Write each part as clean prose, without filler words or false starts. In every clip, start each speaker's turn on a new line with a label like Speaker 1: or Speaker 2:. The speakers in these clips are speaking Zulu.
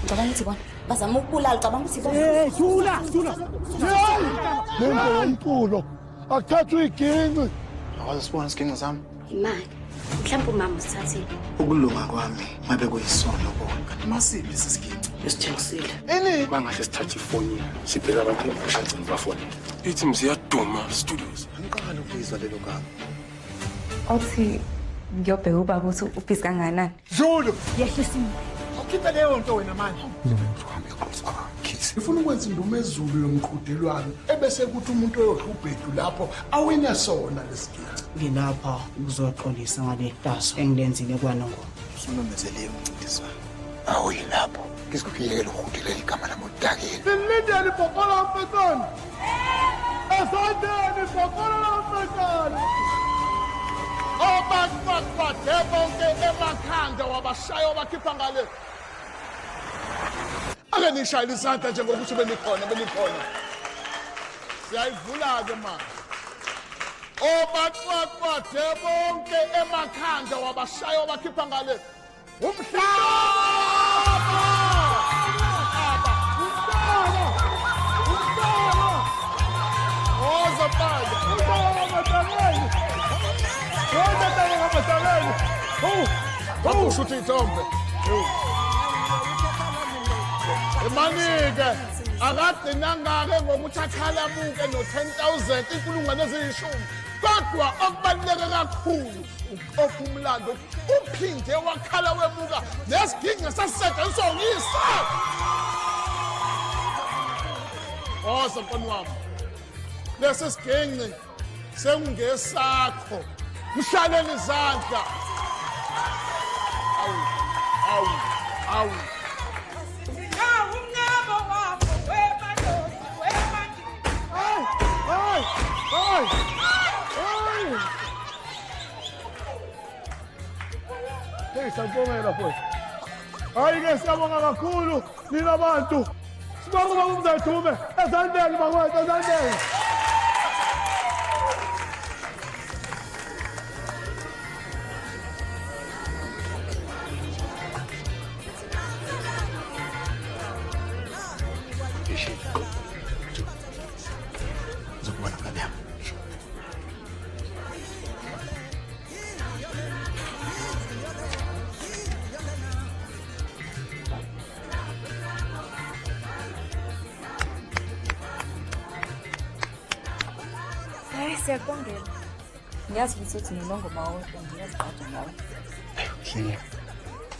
Speaker 1: Cabanga ukuthi bona bazama ukubulala, cabanga ukuthi bona.
Speaker 2: Hey, thula, thula.
Speaker 3: Lento yomculo akuthathwa iginci.
Speaker 4: Akwazi sibona isiginci sami.
Speaker 5: Imali. Mhlawumbe umama usithathile.
Speaker 4: Ukulunga kwami ngabe kuyisono kona. Kanti masiphi lesi siginci?
Speaker 5: Usithengisile.
Speaker 4: Ini
Speaker 6: bangahle sithathe ifoni siphela abantu abashagcini bafonele. Ithi mziyaduma studios.
Speaker 4: Angiqala ukuyizwa lelo gama.
Speaker 7: Othi ngiyobheka ubaba ukuthi ubhizi kangakanani.
Speaker 2: Zulu.
Speaker 7: Yehlisa imali.
Speaker 2: Ukhiphe leyo nto wena manje.
Speaker 3: Ifuna ukwenza indumezulu yomqhudelwano ebese kuthi umuntu oyodla ubhedu lapho awina sona lesiginci.
Speaker 8: Ngilapha ukuzoxolisa ngale hlazo engilenzile kwaNongoma.
Speaker 4: Usunomezele umncintiswano. Awuyilapho. Ngizokuyekela ukuhudulela igama lamodakeni.
Speaker 3: Silindele ibhokola lomfekane. Esandeni ibhokola lomfekane. Obakwaqwade bonke emakhanda wabashaya wabakhipha ngale. Ake nishayele isandla njengokuthi benikhona benikhona. Siyayivula-ke manje. Obakwaqwade bonke emakhanda wabashaya wabakhipha ngale. Umhlaba! Umhlaba! Umhlaba! Woza mfana!
Speaker 2: Umhlaba madaleni. Woza mfana madaleni. Oh,
Speaker 3: oh, ushuthi ithombe. Imani-ke akagcinanga-ke ngokuthi akhalamuke no-10,000 inkulungwane eziyishumi, kodwa okubaluleke kakhulu uqopha umlando uphinde wakhala wemuka nesiginci sasisetshenziswa nguyise. Woza mfana wami, lesi siginci sekungesakho, mhlaleni izandla. Awu, awu, awu.
Speaker 2: Hey! Hey! Hey, siyabongela futhi. Hayi-ke siyabonga kakhulu nina bantu. Sibonga ubaba uMzayithume ezandleni bakwethu, ezandleni.
Speaker 4: Ngizokubona ngane yami.
Speaker 7: Hayi siyakubongela. Ngiyazi ukuthi uthi noNongoma wodwa ngiyazigqaja ngawe.
Speaker 4: Hlengiwe.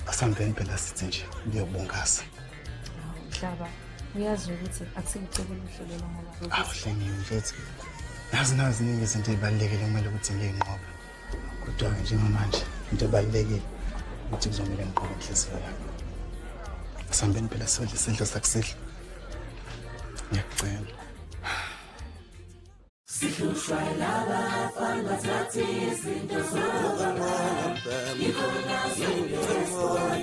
Speaker 4: Asihambeni phela sithi nje ngiyobungasa.
Speaker 7: Mhlaba, uyazi ukuthi akusikucebo oluhle lelo ngoba
Speaker 4: Awu Hlengiwe mfethu. Nazi nazi ziningi izinto ey'balulekile okumele ukuthi ngiy'nqobe. Kodwa-ke njengamanje into ebalulekile ukuthi kuzomele ngiqobe inhliziyo yami. Asihambeni phela sodla isidlo sakusihlwa. Ngiyakucela.
Speaker 9: Sihlushwa labafana bathatha izinto zobaba. Yikhona sokuyesibona,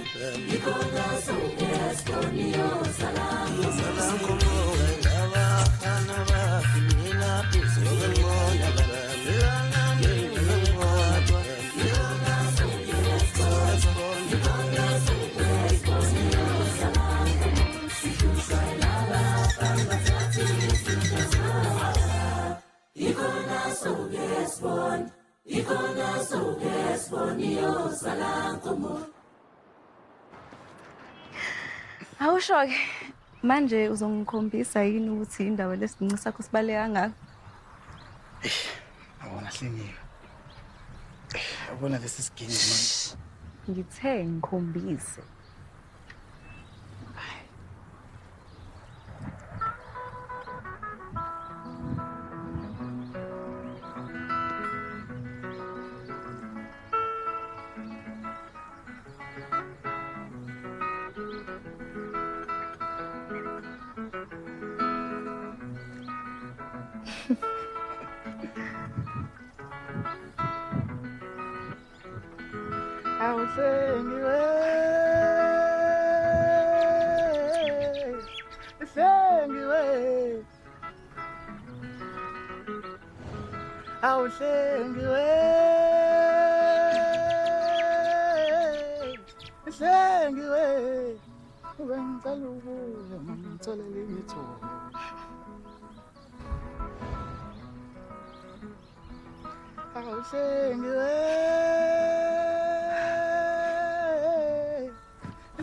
Speaker 9: yikhona sokuyesibona iyozala.
Speaker 7: Awusho-ke manje uzongikhombisa yini ukuthi indawo lesiginci sakho sibaluleke kangaka?
Speaker 4: Yabona Hlengiwe. Yabona lesi siginci manje.
Speaker 7: Ngithe ngikhombise.
Speaker 2: Awuhlengiwe, hlengiwe, awuhlengiwe, hlengiwe.
Speaker 4: Bengicela ukuya mama ngithola elinye ithuba. Awuhlengiwe,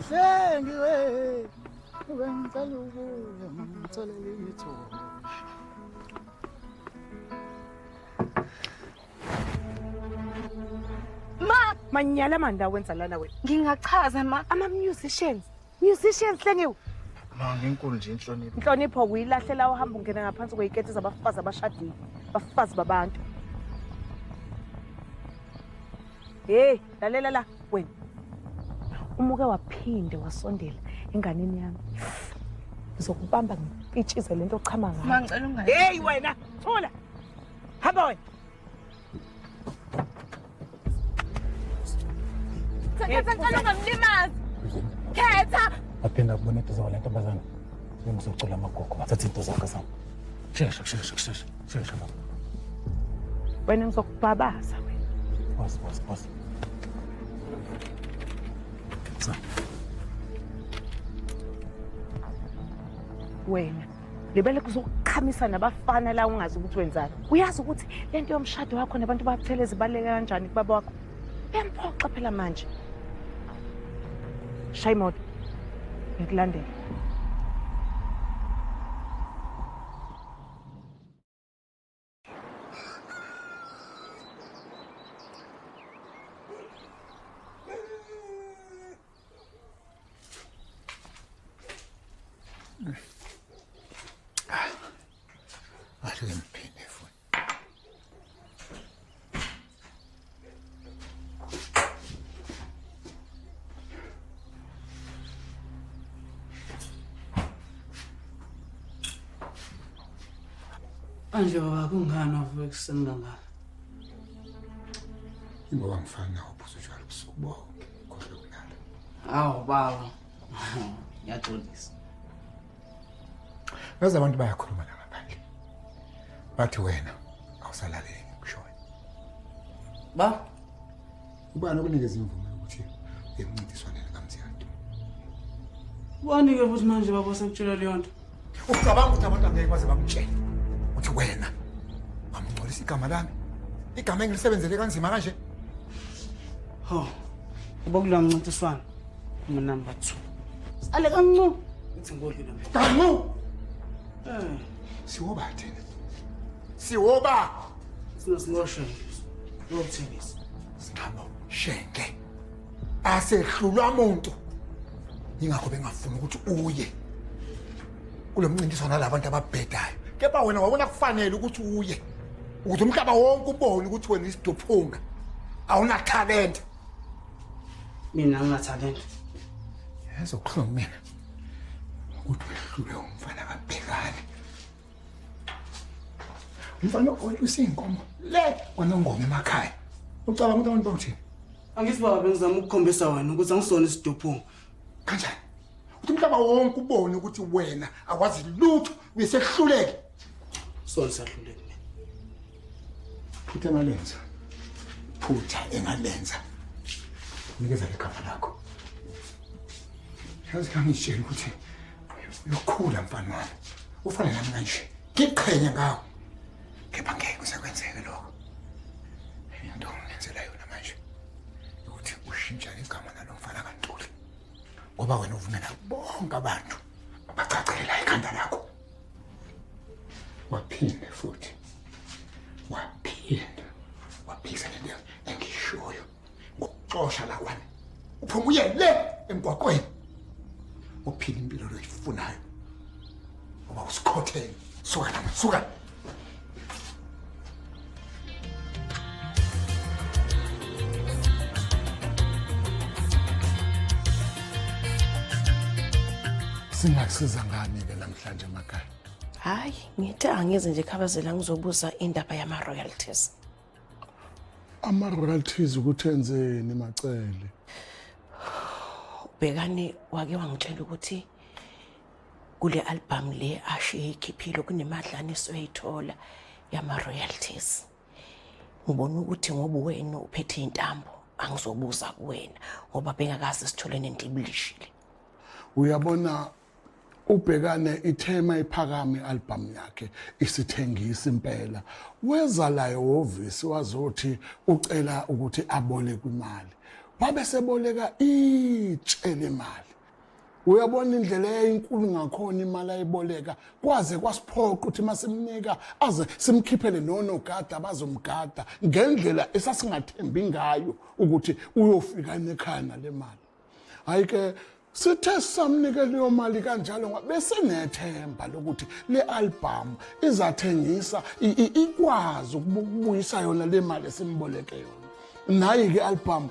Speaker 4: hlengiwe, bengicela ukuya mama ngithola elinye ithuba.
Speaker 10: Ma, manyala manda wenza lana wena.
Speaker 7: Ngingachaza ma.
Speaker 10: Ama musicians. Musicians hlengiwe.
Speaker 4: Ma ngenkulu nje inhlonipho.
Speaker 10: Inhlonipho kuyilahlela uhamba ungena ngaphansi kweyiketi zabafazi abashadile, bafazi babantu. Hey, lalela la wena. Umuke waphinde wasondela enganeni yami. Ngizokubamba ngipitshize lento ochama ngayo.
Speaker 7: Ma ngicela ungayi.
Speaker 10: Hey wena, thula. Hamba wena.
Speaker 7: Khetha ngicela ungamlimazi. Khetha.
Speaker 4: Aphinda kubona into zawo lentombazana. Ngizocula amagogo, bathatha into zakho zami. Shesha shesha shesha. Shesha baba.
Speaker 10: Wena ngizokubhabaza wena.
Speaker 4: Pause, pause, pause.
Speaker 10: Wena, libele kuzokukhamisa nabafana la ungazi ukuthi wenzani. Uyazi ukuthi lento yomshado wakho nabantu babuthelezi baleka kanjani kubaba wakho. Uyamphoxa phela manje. Shaya imoto. Ngikulandela.
Speaker 8: Manje baba kungani wavuka ekuseni kangaka?
Speaker 3: Ingoba ngifana nawe uphuza utshwala ubusuku bonke, khohlwe ukulala.
Speaker 8: Hawu baba. Ngiyaxolisa.
Speaker 3: Yazi abantu bayakhuluma la ngaphandle. Bathi wena awusalaleli ngikushoyo.
Speaker 8: Ba?
Speaker 3: Ubani okunikeza imvume yokuthi uye emncintiswaneni kaMziyadu?
Speaker 8: Ubani-ke futhi manje baba sekutshela leyo nto?
Speaker 3: Ucabanga ukuthi abantu angeke baze bakutshele ukuthi wena wamngcolisa igama lami, igama engilisebenzele kanzima kanje?
Speaker 8: Ho, uba kulowa mncintiswano ngu-number 2. Sale kancu ngithi ngodlula mina.
Speaker 3: Kancu! Siwoba thina. Siwoba!
Speaker 8: Sina sinoshenge. Uyokuthengisa.
Speaker 3: Sinabo shenge. Asehlulwa muntu. Ingakho bengafuni ukuthi uye kulo mncintiswano nalabantu ababhedayo. Kepha wena wabona kufanele ukuthi uye. Ukuthi umhlaba wonke ubone ukuthi wena isiduphunga. Awuna talent.
Speaker 8: Mina angina talent.
Speaker 3: Yazi okuhlungu mina ukuthi wehlulwe umfana kaBhekane. Umfana owelusa iy'nkomo le kwanongoma emakhaya. Ucabanga ukuthi abantu bawuthini?
Speaker 8: Angithi baba bengizama ukukhombisa wena ukuthi angisona isiduphunga.
Speaker 3: Kanjani? Ukuthi umhlaba wonke ubone ukuthi wena awazi lutho, uyesehluleke.
Speaker 8: Sona sahluleke mina.
Speaker 3: Phutha engalenza. Phutha engalenza. Nikeza igama lakho. Yazi kangitshela ukuthi uyokhula mfana wami. Ufane nami kanje. Ngiqhenye ngawe. Kepha ngeke kusekwenzeke lokho. Into ongenzela yona manje ukuthi ushintshane igama nalo mfana kaNtuli. Ngoba wena uvumela bonke abantu abacacelela ikhanda lakho. Waphinde futhi. Waphinda. Waphikisa lento engishoyo. Ngokuxosha la kwami. Uphuma uye le emgwaqweni. Uphila impilo loyifunayo. Ngoba usikhothele. Suka lana, suka.
Speaker 11: Singakusiza ngani-ke namhlanje emakhaya?
Speaker 12: Hayi, ngithe angeze nje khabazela ngizobuza indaba yama-royalties.
Speaker 11: Ama-royalties ukuthi enzeni Macele?
Speaker 12: Ubhekani wake wangitshela ukuthi kule album le ashiye ikhiphile kunemadlana esiyoyithola yama-royalties. Ngibona ukuthi ngoba wena uphethe intambo angizobuza kuwena ngoba bengakaze sithole nento ibulishile.
Speaker 11: Uyabona ubhekane ithema iphakame album yakhe isithengisa impela. Weza la ehhovisi wazothi ucela ukuthi aboleke imali. Wabe seboleka itshe lemali. Uyabona indlela eyinkulu ngakhona imali ayiboleka kwaze kwasiphoqa ukuthi masimnika aze simkhiphele nonogada bazomgada ngendlela esasingathembi ngayo ukuthi uyofika nekhaya nale mali. Hayi ke sithe samnika leyo mali kanjalo ngoba besinethemba lokuthi le album izathengisa ikwazi ukubuyisa yona le mali esimboleke yona. Nayi ke album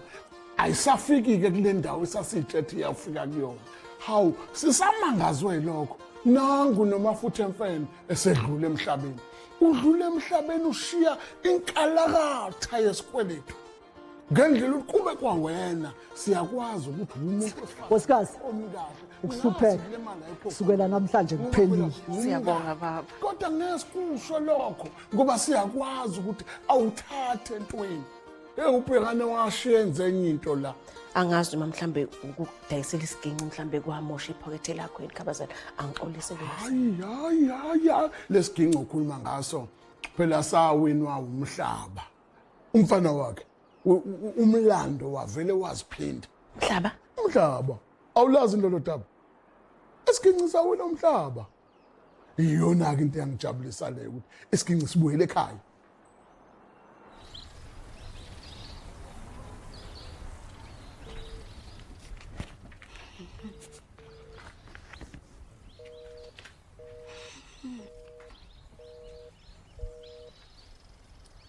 Speaker 11: ayisafiki ke kule ndawo esasitshethi iyafika kuyona. Hawu sisamangazwe lokho. Nangu Nomafutha Emfene esedlule emhlabeni. Udlule emhlabeni ushiya inkalakatha yesikweletu. Ngendlela uqhube kwawena siyakwazi ukuthi umuntu
Speaker 13: Nkosikazi ukuhlupheka kusukela namhlanje kuphelile.
Speaker 10: Siyabonga baba.
Speaker 11: Kodwa ngeke sikusho lokho ngoba siyakwazi ukuthi awuthathe entweni. Ubhekane washiyenze enye into la.
Speaker 12: Angazi noma mhlambe ukudayisela isiginci mhlambe kwamosha iphakethe lakho elikhabazana angixolise ke.
Speaker 11: Hayi hayi hayi lesiginci okhuluma ngaso phela sawinwa umhlaba. Umfana wakhe umlando wavele waziphinda.
Speaker 12: Umhlaba?
Speaker 11: Umhlaba. Awulazi lolo daba. Isiginci sawina umhlaba. Iyona ke into engijabulisa leyo ukuthi isiginci sibuyele ekhaya.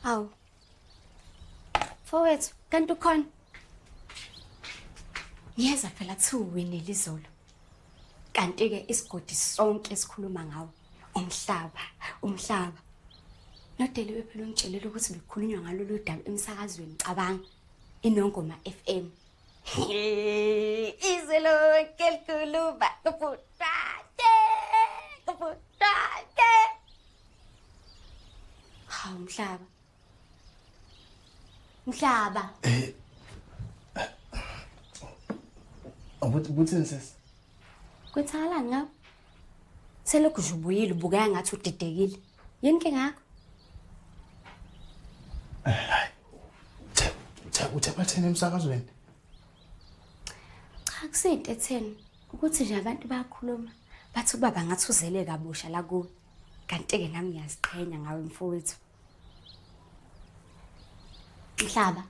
Speaker 5: Awu. Mfowethu, kanti ukhona? Ngiyeza phela kuthiwa uwinile izolo. Kanti-ke isigodi sonke esikhuluma ngawo, umhlaba, umhlaba. Nodeliwe phela ungitshelile ukuthi bekukhulunywa ngalolu daba emsakazweni, cabanga, iNongoma FM. Izwe lonke likhuluma kubhutate, kubhutate. Hawu mhlaba. Mhlaba.
Speaker 4: Ubuthini sisi?
Speaker 5: Kwethakalani ngawe? Selokhu nje ubuyile ubukeka ngathi udidekile. Yini inkinga yakho?
Speaker 4: Hayi. Uthe batheni emsakazweni?
Speaker 5: Cha kusento etheni ukuthi nje abantu bayakhuluma bathi ubaba ngathi uzele kabusha la kuwe. Kanti-ke nami ngiyaziqhenya ngawe mfowethu. Mhlaba.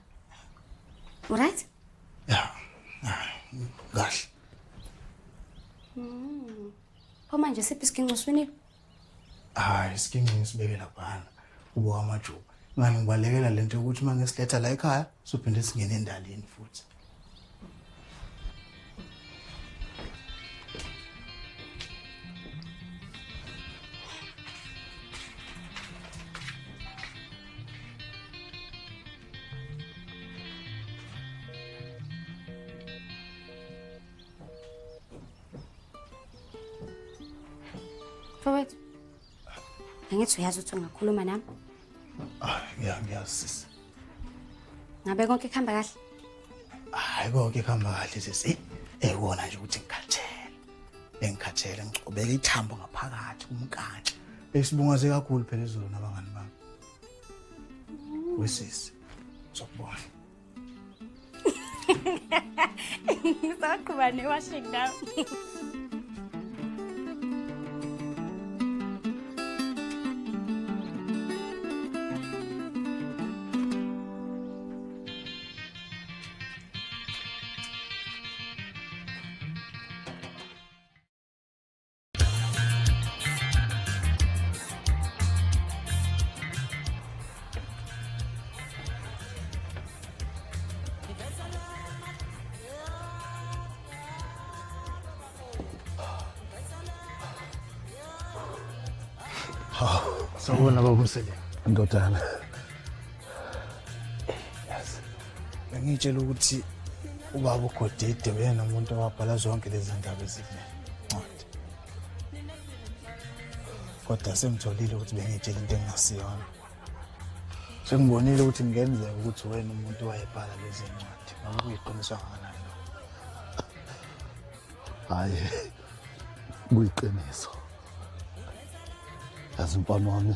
Speaker 5: Uright?
Speaker 4: Yeah. Kahle.
Speaker 5: Pho manje siphi isiginci usiwinile?
Speaker 4: Hayi, isiginci ngisibeke laphana. Ubo amajuba. Ngani ngibalekela lento yokuthi uma ngisiletha la ekhaya sophinde singene endalini futhi.
Speaker 5: Mfowethu, angithi uyazi ukuthi ungakhuluma nami?
Speaker 4: Ngiyazi sisi.
Speaker 5: Ngabe konke kuhamba kahle?
Speaker 4: Hayi konke kuhamba kahle sisi. Ekubona nje ukuthi ngikhathele. Bengikhathele ngicobeka ithambo ngaphakathi kumkantsha. Besibungaze kakhulu phela izolo nabangani bami. Wesisi, sokubona.
Speaker 5: Ngisaqhuba newashing nami.
Speaker 4: Sawubona baba Mseleku.
Speaker 11: Ndodana.
Speaker 4: Yes. Bengitshela ukuthi ubaba uGodide uyena umuntu owabhala zonke lezi ndaba ezikule ncwadi. Kodwa sengitholile ukuthi bengitshela into engasiyona. Sengibonile ukuthi kungenzeka ukuthi wena umuntu owayebhala lezi ncwadi. Ngabe kuyiqiniso kangakanani lokho?
Speaker 11: Hayi, kuyiqiniso. Yazi mfana wami,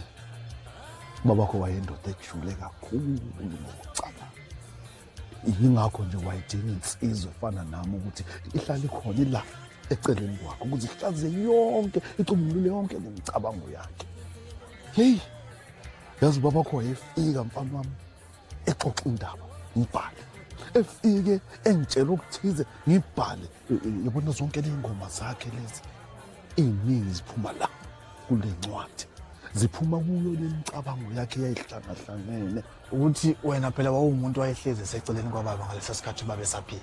Speaker 11: babakho wayendoda ejule kakhulu ngokucabanga. Yingakho nje wayedinga insizwa efana nami ukuthi ihlale khona ila eceleni kwakho ukuze ihlaziye yonke, icubungule yonke nemicabango yakhe. Hey, yazi babakho wayefika mfana wami exoxa indaba, ngibhale. Efike engitshela okuthize ngibhale. Yabona zonke ley'ngoma zakhe lezi ey'ningi ziphuma la kule ncwadi, ziphuma kuyo le micabango yakhe eyayihlangahlangene.
Speaker 4: Ukuthi wena phela wawumuntu wayehlezi eseceleni kwababa ngalesa sikhathi ubaba esaphila.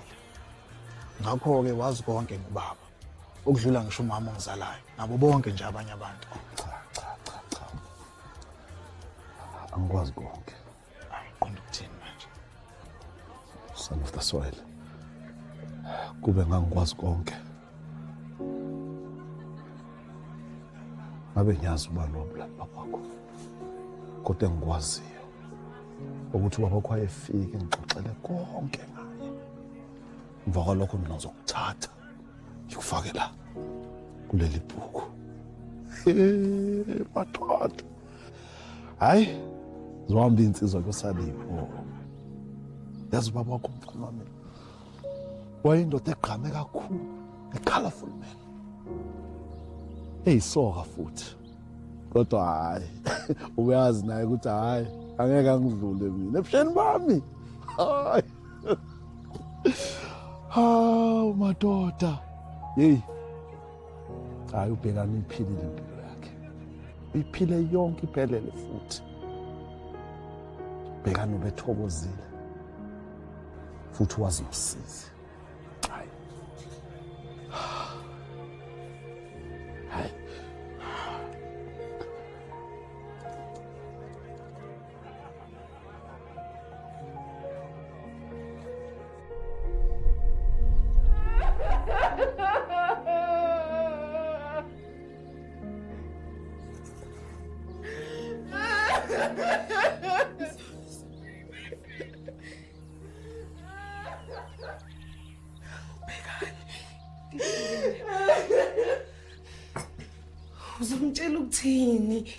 Speaker 4: Ngakho-ke wazi konke ngobaba, ukudlula ngisho umama ongizalayo nabo bonke nje abanye abantu.
Speaker 11: Cha cha cha cha, angikwazi konke.
Speaker 4: Ayiqonda ukuthini manje?
Speaker 11: Son of the soil, kube ngangikwazi konke ngabe ngiyazi uba lo bulali babakho, kodwa engikwaziyo ukuthi ubabakho wayefike ngixoxele konke ngaye. Emva kwalokho mina ngizokuthatha ngikufake la kuleli bhuku. Madoda, hhayi, zohamba iy'nsizwa kuyosalipho. Yazi ubaba wakho mfana wami wayindoda egqame kakhulu, a colourful man, eyisoka futhi. Kodwa hhayi, uyazi naye ukuthi hhayi angeke angidlule mina ebusheni bami. Hayi, hawu madoda, yeyi, hhayi, uBhekani uyiphilile impilo yakhe, uyiphile yonke iphelele futhi. Bhekani ubethokozile futhi wazi nosizi. Hayi, hayi.
Speaker 12: Uzomtshela ukuthini?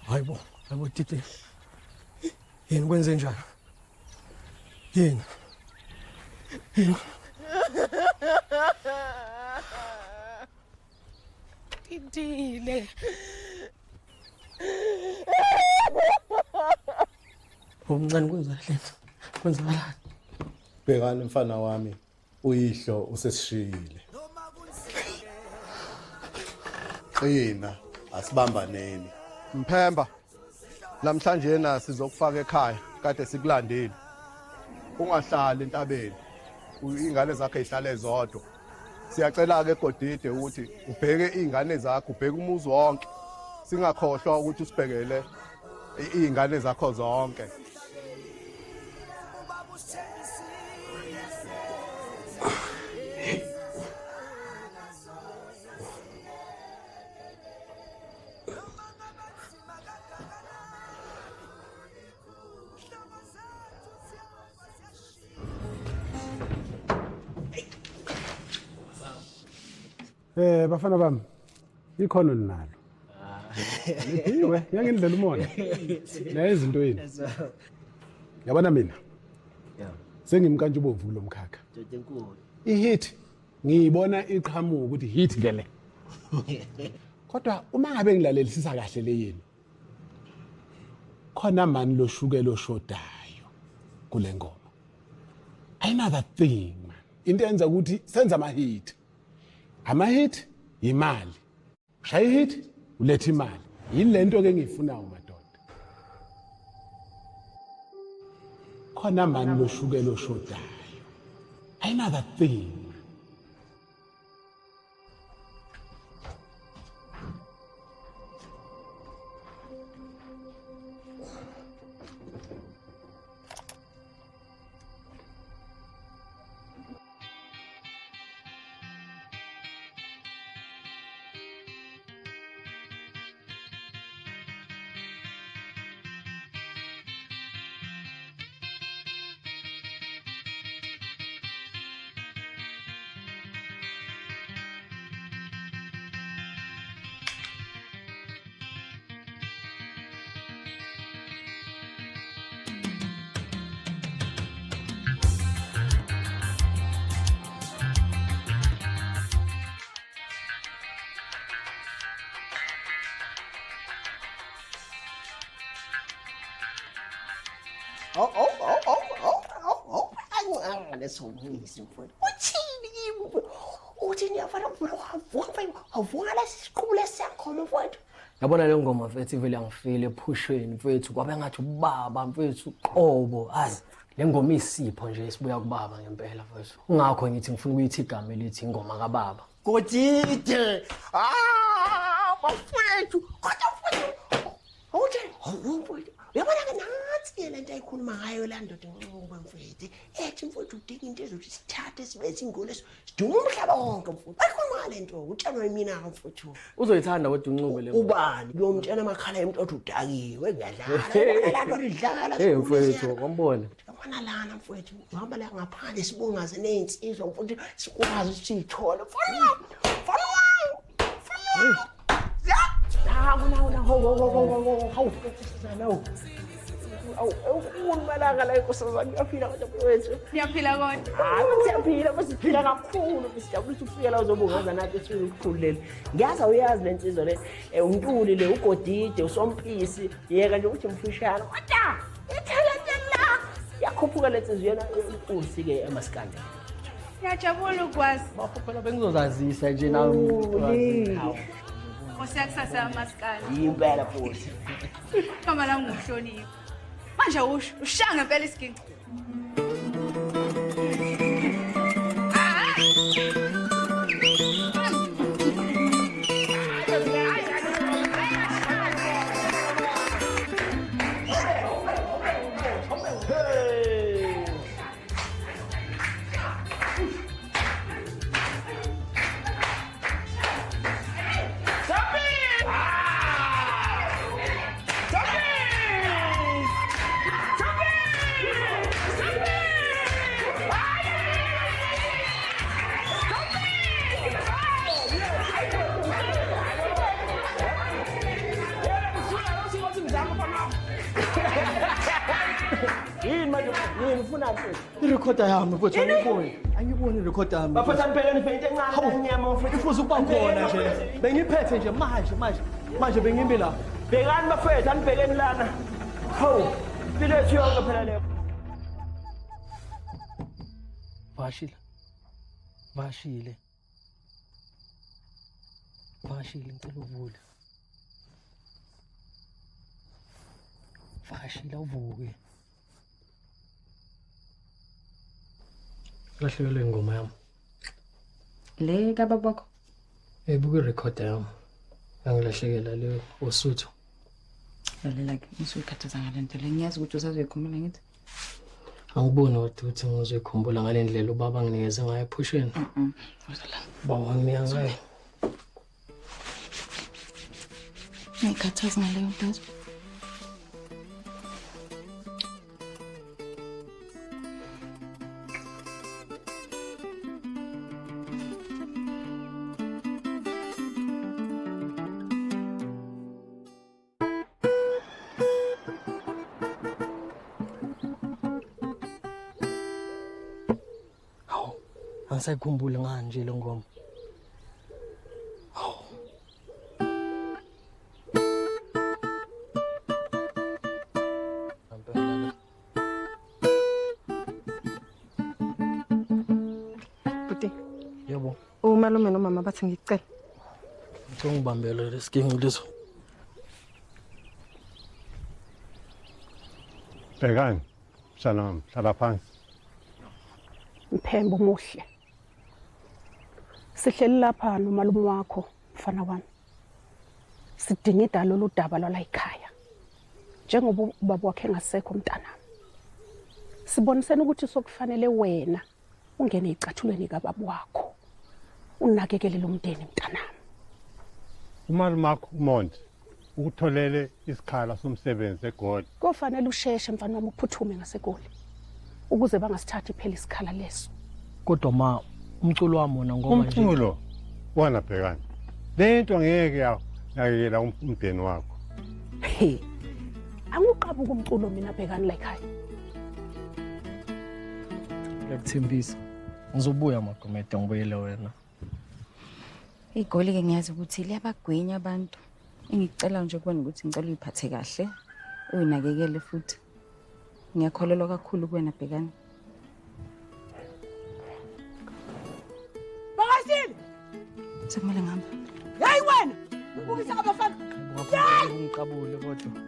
Speaker 14: Hayibo, hayibo Titi. Yini kwenze njani? Yini? Yini?
Speaker 12: Titile.
Speaker 14: Omncane kwenzakaleni? Kwenzakalani?
Speaker 15: Bhekani mfana wami, uyihlo usesishiyile. Qina, asibambaneni.
Speaker 2: Mphemba, namhlanje na sizokufaka ekhaya, kade sikulandile. Ungahlali entabeni. Ingane zakhe ihlale zodwa. Siyacela ke eGodide ukuthi ubheke izingane zakho, ubheke umuzi wonke. Singakhohlwa ukuthi usibhekele izingane zakho zonke.
Speaker 16: Bafana bami, ikhono ninalo. Niphiwe, ngiyangendlela umona. La izinto yini. Yabona mina. Sengimkantshi ubomvu lo mkhakha. I-hit ngiyibona iqhamuka ukuthi hit ke le. Kodwa uma ngabe ngilalelisisa kahle le yini, khona mani lo shukela oshodayo kule ngoma. Another thing man. Into enza ukuthi senza ama hit. Ama hit imali. Ushaya hit uletha imali. Yini lento ke engiyifunayo madoda? Khona mani lo shukela oshodayo. Another thing.
Speaker 12: Awu leso mfowethu. Uthini kimi mfowethu? Uthini yafana mfowethu wavuka wavuka lesiqhubu lesiyakhoma mfowethu.
Speaker 14: Yabona le ngoma mfethu ivele yangifile ephushweni mfethu kwabe ngathi ubaba mfethu uqobo hayi le ngoma isipho nje esibuya kubaba ngempela mfethu. Ungakho ngithi ngifuna ukuyithi igama elithi ingoma kababa.
Speaker 12: Godide. Ah bafethu kodwa mfowethu. Awuthi mfowethu uyabona ke nansi le nto ayikhuluma ngayo la ndoda Ncube mfowethu. Ethi mfowethu udinga into ezothi sithathe sibe singole siduma umhlaba wonke mfowethu. Ayikhuluma ngale nto utshelwa yimina mfowethu.
Speaker 14: Uzoyithanda kodwa uNcube le.
Speaker 12: Ubani? Uyomtshela amakhala emntu othi udakiwe ngiyadlala. Lento idlala.
Speaker 14: Hey mfowethu wambona.
Speaker 12: Yabona lana mfowethu uhamba la ngaphandle sibungaze nezinsizwa mfowethu sikwazi ukuthi siyithole. Mfowethu. Mfowethu. Nawu hawu. Awu ewukhulu malanga la inkosazana uyaphila kodwa mfowethu.
Speaker 7: Ngiyaphila kodwa.
Speaker 12: Hayi siyaphila siphila kakhulu sijabula ukuthi ufike la uzobungaza nathi esifike ukukhululela. Ngiyazi awuyazi le nsizwa le uNtuli le uGodide uSompisi yeka nje ukuthi mfishane. Kodwa ithalente la yakhuphuka le nsizwa yena inkosi ke emaskandi.
Speaker 7: Ngiyajabula ukwazi.
Speaker 14: Bafo phela bengizozazisa nje nawe.
Speaker 7: Nkosi yakusasa amaskandi.
Speaker 12: Impela futhi.
Speaker 7: Igama lami nguHlonipho. Manje usho ushaya ngempela isiginci.
Speaker 14: Irekhoda yami mfowethu angiyiboni. Angiyiboni irekhoda yami.
Speaker 12: Bafethu phela nifente encane enyama mfowethu.
Speaker 14: Ifuze ukuba khona nje. Bengiphethe nje manje manje bengimi la.
Speaker 12: Bhekani bafethu anibhekeni lana. Hawu, impilo yethu yonke phela leyo.
Speaker 14: Vashile. Vashile. Vashile ngicela uvule. Vashile uvuke. Lahlekelwe ingoma yami.
Speaker 7: Le kababa wakho?
Speaker 14: Buka irekhoda yami. Yangilahlekela le Osuthu.
Speaker 7: Lalela ke, usuyikhathaza ngale nto le. Ngiyazi ukuthi usazoyikhumbula ngithi.
Speaker 14: Angiboni kodwa ukuthi ngizoyikhumbula ngale ndlela ubaba anginikeze ngayo ephusheni.
Speaker 7: Uzala.
Speaker 14: Baba wanginika ngayo.
Speaker 7: Ngiyikhathaza ngaleyo nto.
Speaker 14: Angisayikhumbuli ngani nje le ngoma. Hawu.
Speaker 7: Bhuti.
Speaker 14: Yebo.
Speaker 7: Umalume nomama bathi ngikucela.
Speaker 14: Ngicela ungibambele lesiginci leso.
Speaker 16: Bhekani, mshana wami, hlala phansi.
Speaker 10: Mphembo muhle. Sihleli lapha nomalume wakho mfana wami. Sidingida lolu daba lwala ekhaya. Njengoba ubaba wakhe engasekho mntanami. Sibonisene ukuthi sokufanele wena ungene ezicathulweni kababa wakho. Unakekele lo mndeni mntanami.
Speaker 16: Umalume wakho uMondi ukutholele isikhala somsebenzi eGoli.
Speaker 10: Kufanele usheshe mfana wami uphuthume ngaseGoli. Ukuze bangasithathi phela isikhala leso.
Speaker 14: Kodwa ma umculo wami wona ngoba nje
Speaker 16: umculo wona Bhekani. Le nto angeke yanakekela umndeni wakho.
Speaker 10: He. Anguqabuka umculo mina Bhekani la ekhaya.
Speaker 14: Ngiyakuthembisa. Ngizobuya Magomede ngibuyele wena.
Speaker 7: IGoli ke ngiyazi ukuthi liyabagwinya abantu. Engikucela nje kubona ukuthi ngicela uyiphathe kahle, uyinakekele futhi.
Speaker 17: Ngiyakholelwa kakhulu kuwena Bhekani.
Speaker 18: Bakashile!
Speaker 17: Sekumele ngihambe.
Speaker 18: Hey wena! Ubukisa abafana.
Speaker 14: Ngiqabule kodwa.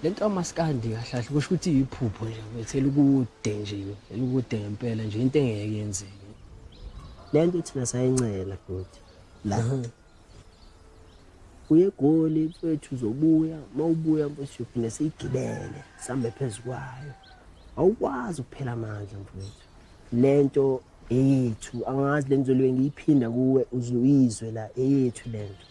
Speaker 14: Lento amaskandi kahle kahle kusho ukuthi iphupho nje bethela ukude nje, elikude ngempela nje into engeke yenzeke.
Speaker 19: Lento thina sayincela futhi la. Uye eGoli mfethu uzobuya, mawubuya mfethu uyophinde siyigibele, sambe phezu kwayo. Awukwazi ukuphela amandla mfethu. Lento eyethu, angazi lento le ngiyiphinda kuwe uzuyizwe la eyethu lento.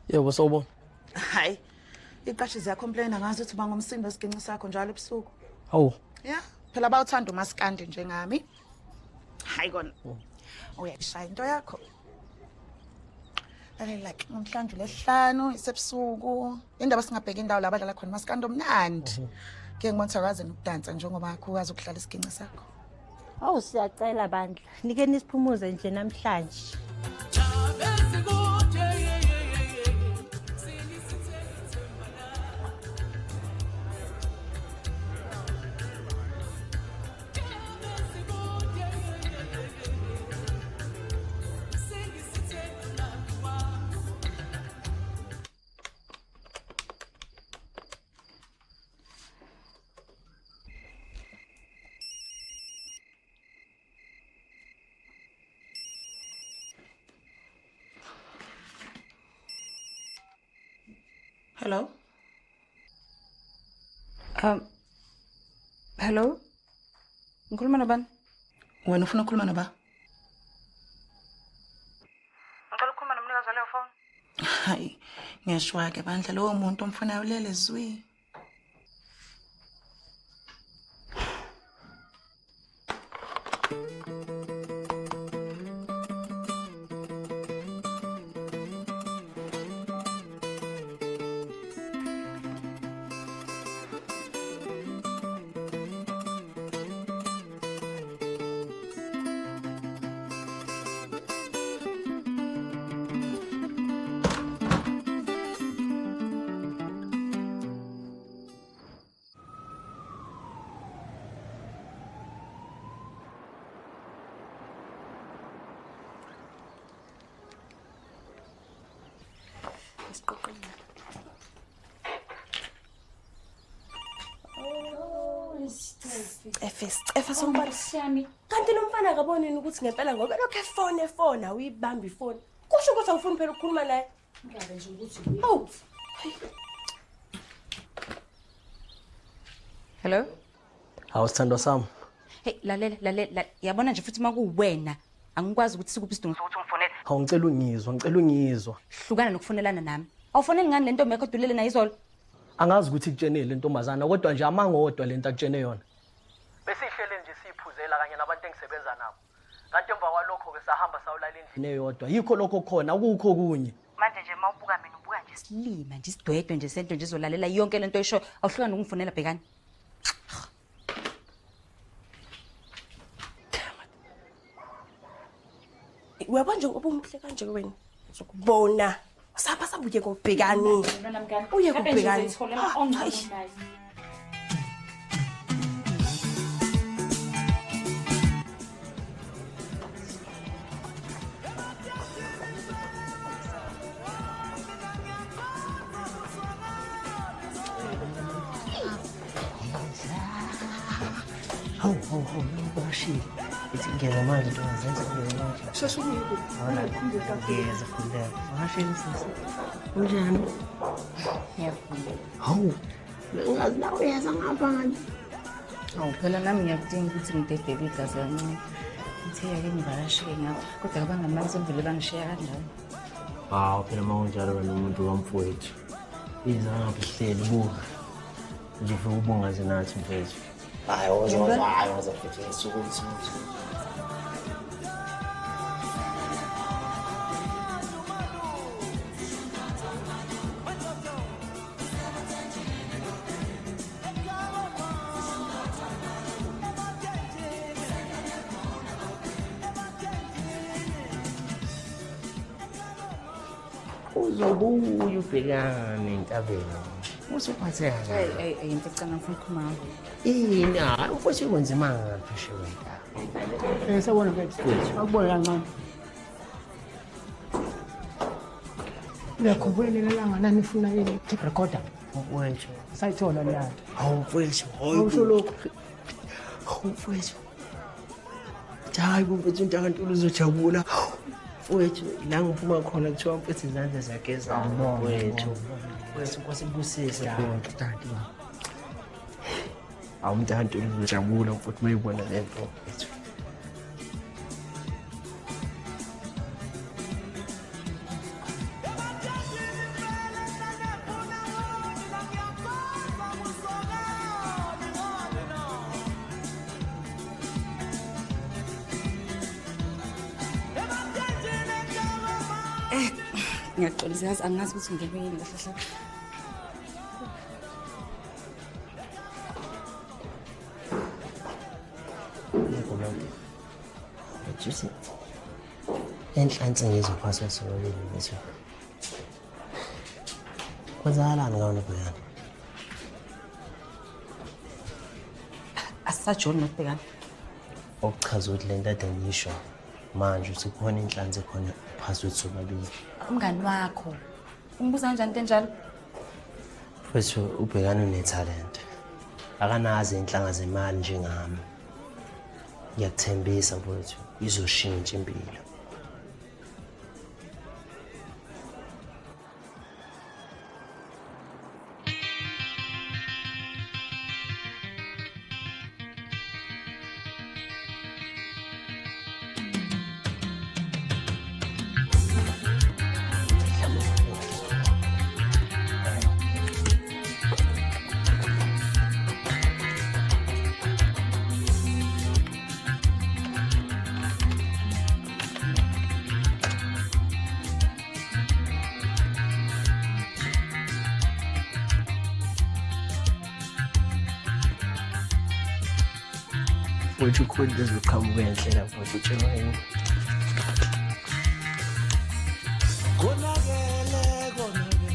Speaker 14: Yebo sawubona.
Speaker 18: Hayi. Iqashi ziyacomplaina ngazi ukuthi bangomsindo esiginci sakho njalo ebusuku.
Speaker 14: Hawu.
Speaker 18: Yeah, phela bawuthanda umaskandi njengami. Hayi kona. Uyayishaya into yakho. Lalela like namhlanje lesihlanu isebusuku. Indaba singabheka indawo la abadlala khona umaskandi omnandi. Ke ngibona akaze nokudansa njengoba ukwazi ukudlala isiginci sakho.
Speaker 20: Awu siyacela bandla. Nike nisiphumuze nje namhlanje.
Speaker 18: Hello?
Speaker 17: Hello? Ngikhuluma nobani?
Speaker 18: Wena ufuna ukukhuluma noba?
Speaker 17: Ngicela ukukhuluma nomnikazi waleyo phone.
Speaker 18: Hayi, ngiyashwa ke bandla lowo muntu omfunayo ulele zwi.
Speaker 12: Kanti lo mfana akabonini ukuthi ngempela ngoba lokho efona efona awuyibamba ifoni. Kusho ukuthi awufuni phela ukukhuluma naye.
Speaker 17: Ngabe nje ukuthi
Speaker 12: awu.
Speaker 17: Hello?
Speaker 14: Hawu sithandwa sami.
Speaker 17: Hey lalela lalela yabona nje futhi makuwena angikwazi ukuthi sikuphi isidingo sokuthi ungifonele.
Speaker 14: Hawu ngicela ungizwa, ngicela ungizwa.
Speaker 17: Hlukana nokufonelana nami. Awufoneli ngani le ntombi yakho odulele nayo izolo?
Speaker 14: Angazi ukuthi ikutshenile le ntombazana kodwa nje amangodwa lento akutshene yona. Besihlele nje siphuzela kanye nabantu engisebenza nabo. Kanti emva kwalokho ke sahamba sawulala endlini eyodwa. Yikho lokho khona akukho kunye.
Speaker 17: Manje nje mawubuka mina ubuka nje isilima nje isidwedwe nje sento nje izolalela yonke lento oyishoyo. Awuhlukana nokungifonela Bhekani.
Speaker 12: Uyabona nje ngoba umuhle kanje wena. Uzokubona. Sahamba sabuye koBhekani. Uye koBhekani.
Speaker 19: Hawu hawu hawu bashile. Ithi ngiyeza manje ntokazenza ngiyeza manje.
Speaker 10: Sheshe ubuye kubi.
Speaker 19: Ngiyeza khululeka. Washini sisi. Unjani?
Speaker 17: Ngiyagula.
Speaker 19: Hawu. Bengazi la uyeza ngapha kanti.
Speaker 17: Awu phela nami ngiyakudinga ukuthi ngidedele igazi kancane. Ngithe ake ngivakashele ngapha kodwa abangamani sengivele bangishiya kanjalo.
Speaker 19: Hawu phela uma kunjalo wena umuntu kamfowethu. Iza ngapha ihleli buka. Uzofika ubungaze nathi mfethu. Hayi woza woza hayi woza mfethu suku suku. Uzobuya ubhekane entabeni. Usuphatheka kabi.
Speaker 17: Hey, hey, into ecanga ngifuna ukukhuluma ngayo.
Speaker 19: Yini hayi mfowethu ukwenza imali phesheya wena.
Speaker 8: Sawubona mfethu. Akubona kancane. Uyakhumbula lela langa nanifuna yini tape recorder?
Speaker 19: Mfowethu.
Speaker 8: Sayithola leya nto.
Speaker 19: Hawu mfowethu, hayi.
Speaker 8: Awusho lokho.
Speaker 19: Hawu mfowethu. Hayi mfowethu uNtakantulu uzojabula. Mfowethu la ngiphuma khona kuthiwa mfowethu izandla ziyageza mfowethu. Mfowethu Nkosi ibusise mfowethu. Hawu uNtakantulu uzojabula mfowethu mayibona le nto mfowethu.
Speaker 17: Ngiyaxolisa yazi angazi ukuthi ngenwe yini kahle hle.
Speaker 19: Juicy. Enhlansi ngizophaswa sobabili mfethu. Kwenzakalani ngawe noBhekani?
Speaker 17: Asisajoli noBhekani.
Speaker 19: Okuchaza ukuthi le nto ade ngisho manje ukuthi kukhona inhlansi ekhona phasi kwethu sobabili.
Speaker 17: Umngani wakho umbuza kanjani into enjalo?
Speaker 19: Mfethu uBhekani unethalente. Akanazi inhlanga zemali njengami. Ngiyakuthembisa mfowethu izoshintsha impilo. Mfowethu ukhona into ezoqhamuka enhle lapho utshelwa yini?
Speaker 9: Konakele, konakele,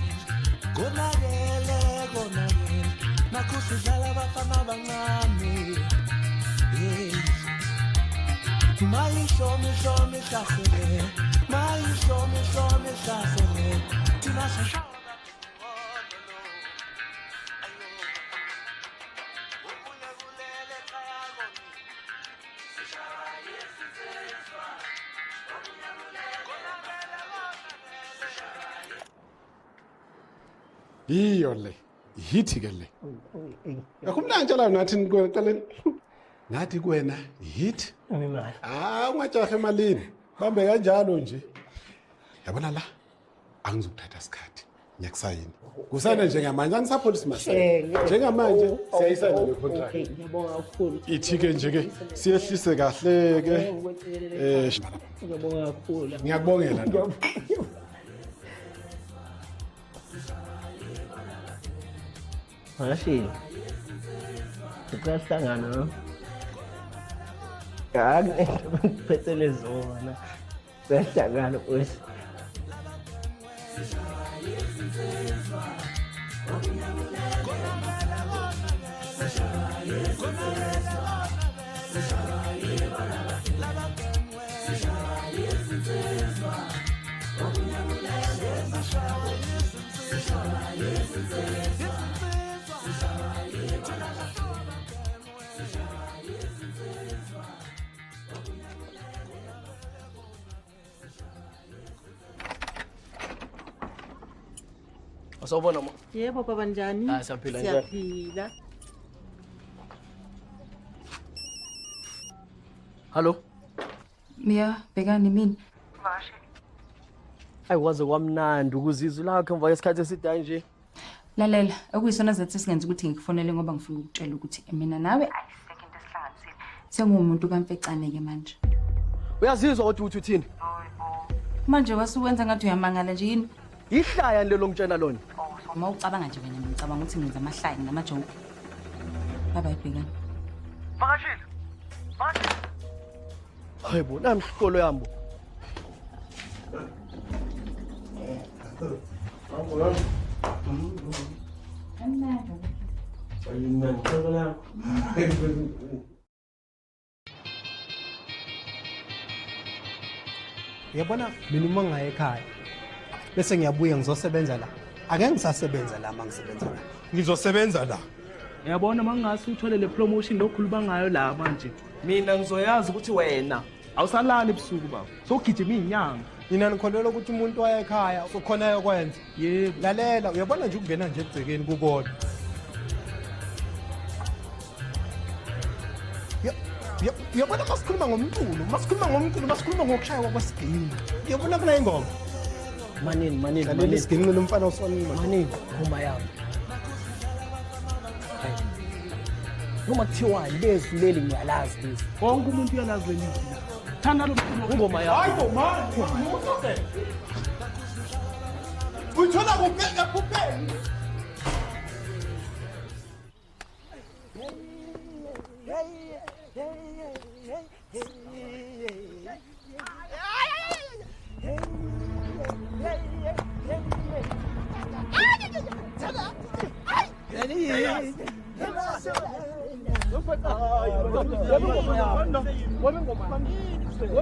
Speaker 9: konakele, konakele. Nakhu sidlala abafana abancane. Mayihlomi hlomi hlasele, mayihlomi hlomi hlasele. Thina sishaya.
Speaker 16: Yiyo le yithi ke le. Akumnantshi la nathi niqaleni. Ngathi kuwena yithi. Ah ungajahe emalini. Bambe kanjalo nje. Yabona la angizukuthatha isikhathi. Ngiyakusayina. Kusayina njengamanje angisapholisi masayina. Njengamanje siyayisayina le contract.
Speaker 12: Ngiyabonga kakhulu.
Speaker 16: Ithi ke nje ke siyehlise kahle ke.
Speaker 12: Ngiyabonga kakhulu.
Speaker 16: Ngiyakubongela nto.
Speaker 19: Mashini. Kuyahlangana no? Akunento bengiphethele zona. Kuyahlangana mfowethu.
Speaker 14: Sawubona ma.
Speaker 20: Yebo baba, njani?
Speaker 14: Ah, siyaphila njani?
Speaker 20: Siyaphila.
Speaker 14: Hallo?
Speaker 17: Miya, Bhekani mina.
Speaker 14: Ayi waze kwamnandi ukuzizwa lakho emva kwesikhathi eside nje.
Speaker 17: Lalela, okuyisona zethu singenza ukuthi ngikufonele ngoba ngifuna ukukutshela ukuthi mina nawe ayisekho into esihlanganisile. Sengumuntu kaMfecane ke manje.
Speaker 14: Uyazizwa kodwa ukuthi uthini?
Speaker 17: Manje wasuwenza ngathi uyamangala nje yini?
Speaker 14: Ihlaya lelo ngitshela lona.
Speaker 17: Uma ucabanga nje wena ngicabanga ukuthi ngenza amahlaya namajoke. Bye bye Bhekani.
Speaker 14: Vakashile. Vakashile. Hayibo, nami isikolo yami.
Speaker 21: Uyabona mina uma ngaye ekhaya bese ngiyabuya ngizosebenza la. Ake ngisasebenza la mangisebenza la.
Speaker 2: Ngizosebenza la.
Speaker 22: Uyabona mangase uthole le promotion lokhuluma ngayo la manje. Mina ngizoyazi ukuthi wena awusalali ebusuku baba. Sogijima izinyanga.
Speaker 21: Nina nikholelwa ukuthi umuntu waye ekhaya ukhona yokwenza.
Speaker 22: Yebo.
Speaker 21: Lalela, uyabona nje ukungena nje egcekeni kukodwa. Uyabona masikhuluma ngomculo, masikhuluma ngokushaywa kwesiginci. Uyabona kuna ingoma.
Speaker 14: Manini, manini,
Speaker 21: Lalela
Speaker 14: manini.
Speaker 21: isiginci lomfana usonima.
Speaker 14: Manini, ngoma yami. Noma kuthiwani lezwi leli ngiyalazi lezi.
Speaker 22: Wonke umuntu uyalazi leli zwi la. Thanda lo mculo.
Speaker 14: Ingoma yami.
Speaker 2: Hayibo manje, musa. Uyithola kuphi ephupheni?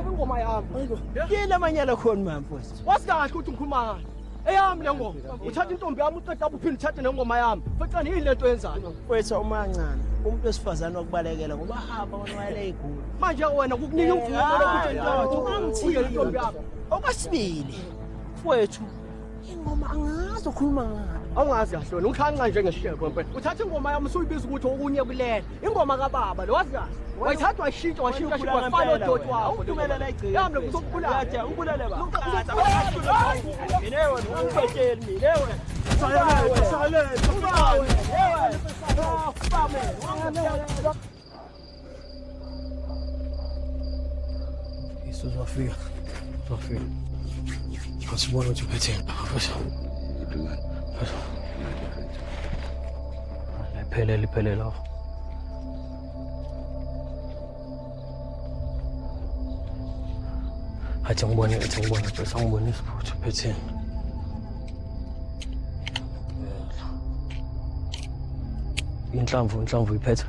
Speaker 14: Ingoma yami.
Speaker 19: Yini amanyala khona mama mfowethu?
Speaker 14: Wazi kahle ukuthi ngikhuluma ngani. Eyami le ngoma. Uthatha intombi yami uqeda lapho uphinde uthathe nengoma yami. Mfecane yini lento yenzayo?
Speaker 19: Mfowethu uma kancane umuntu wesifazane wakubalekela ngoba hamba wona wayele igula.
Speaker 14: Manje wena kukunika imvumo lokuthi uye intombi yami.
Speaker 19: Okwesibili mfowethu ingoma angazi ukhuluma ngayo.
Speaker 14: Awungazi kahle wena ukhanca nje ngeshebo mpela. Uthatha ingoma yami usuyibiza ukuthi okunye kulele. Ingoma kababa lo wazi kahle. Wayithatha washintsha washintsha wafana odoti wakho.
Speaker 19: Uthumela la igceke.
Speaker 14: Yami lokuzokubulala.
Speaker 19: Uyathi ubulale ba. Mina wena ungibetsheli mina wena. Salele.
Speaker 14: Uzofika. Uzofika. Asibone ukuthi uphetheni. Iphelele iphelele lapho. Athi ngibone bese ngibone isiphuthu uphetheni. Inhlamvu iphethe.